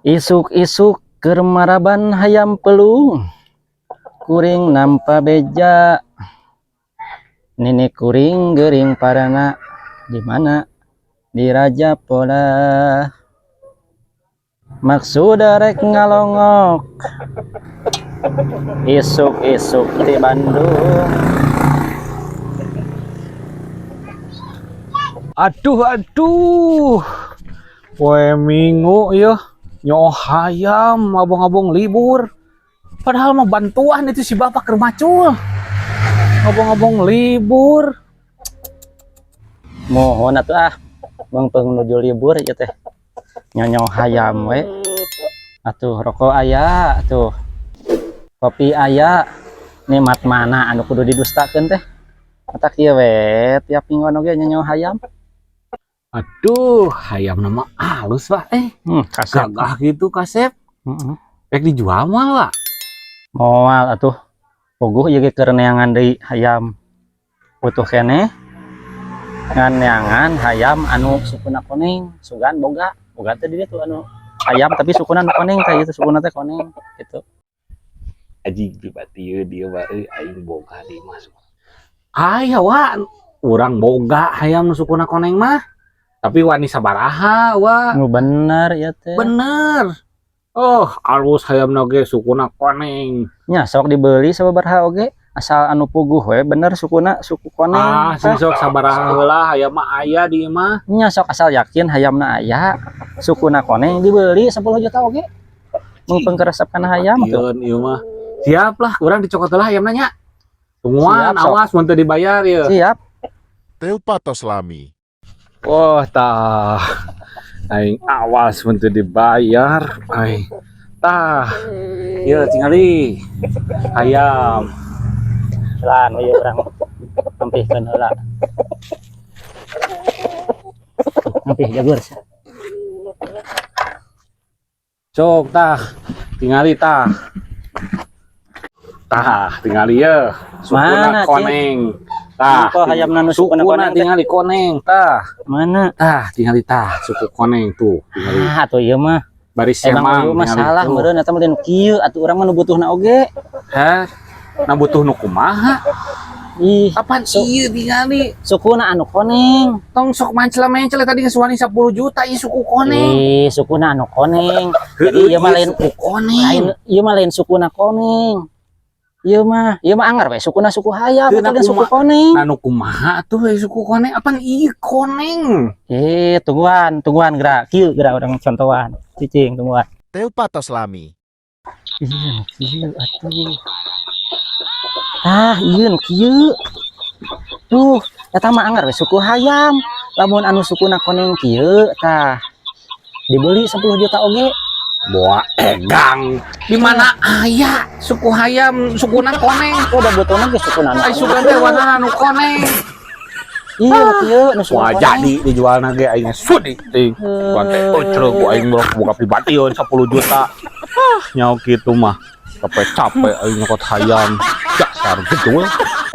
Isuk-isuk keur maraban hayam pelung, kuring nampa beja. Nini kuring gering parana di mana? Di Raja Pola. Maksud rek ngalongok isuk-isuk di Bandung. Aduh, aduh. Poe Minggu ya. Nyoo hayam abong-abong libur. Padahal mah bantuan itu si bapak keur macul. Abong-abong libur. Mohon atuh ah, mengpeng nuju libur ieu teh. Nyonyo hayam we. Atuh rokok aya atuh. Kopi aya. Nikmat mana anu kudu didustakeun teh? Matak kieu we tiap mingguan oge nyonyo hayam. Aduh, hayam nama halus, Pak. Kasep. Gagah gitu kasep. Heeh. Rek dijual mah, Pak. Moal atuh. Puguh ieu ge keur neangan deui hayam. Butuh keneh. Ngan neangan hayam anu sukuna koneng, sugan boga. Boga teh di dieu tuh anu hayam tapi sukuna nu koneng teh, itu sukuna teh koneng gitu. Anjing, pribadi dia mah euy, aing boga di masuk. Aya wa, urang boga hayam nu sukuna koneng mah. Tapi wani sabaraha, wa? Nu bener ya teh. Bener. Oh, alus hayam ge sukuna koneng. Nya sok dibeli sababaraha oge, asal anu puguh we bener sukuna suku koneng. Ah, sing sok sabaraha heula, hayam mah aya di imah. Nya sok asal yakin hayamna aya, sukuna koneng, dibeli 10 juta oge. Mung keresep kana hayam tuh. Ieu ieu mah. Siap lah, urang dicokot heula hayamna nya. Tungguan, Siap, sok. Awas mun teu dibayar ya. Siap. Telpatos Lami. Wah, tah. Aing awas mun teu dibayar. Aing. Tah. Ieu tingali. Hayam. Lan ieu urang ampihkeun heula. Ampih jagur. Cok tah. Tingali tah. Tah, tingali ye. Sukuna Mana, Cing? Koneng. Tah. Apa hayamna nu sukuna Sukuna koneng teh? Tingali koneng tah. Mana? Tah, tingali tah, suku koneng tuh, tingali. Ah, atuh ieu mah. Baris Emang semang ieu mah tingali salah tuh. Meureun eta mah lain kieu atuh, urang mah nu butuhna oge. Hah? Nah, butuh nu kumaha? Ih, Apaan ieu tingali? Sukuna anu koneng. Tong sok mancela-mencela, tadi geus wani 10 juta ieu suku koneng. Ih, sukuna anu koneng. Jadi ieu mah lain suku koneng. Lain ieu mah, lain sukuna koneng. Ieu mah anggar we sukuna suku hayam Teu atuh lain suku koneng. Nah, nu kumaha tuh eh, suku koneng? Apaan ieu koneng? Eh, tungguan, tungguan gerak. Kieu gerak urang contohan. Cicing, tungguan. Telpatos Lami. Iya, nu kieu atuh. Tah, ieu nu kieu. Tuh, eta mah anggar we suku hayam. Lamun anu sukuna koneng kieu, tah. Dibeli 10 juta oge. Boa egang. Di mana aya suku hayam sukuna koneng? Oh, da butuhna ge sukuna anu Ai koneng. Sugan teh warna anu koneng. Iya, nu kieu nu sukuna Wah, koneng. jadi dijualna ge aing sudi teuing. Sugan teh oh ku aing boga pribadieun 10 juta. Ah, nyaho kitu mah. Capek-capek aing nyokot hayam. Dasar gitu.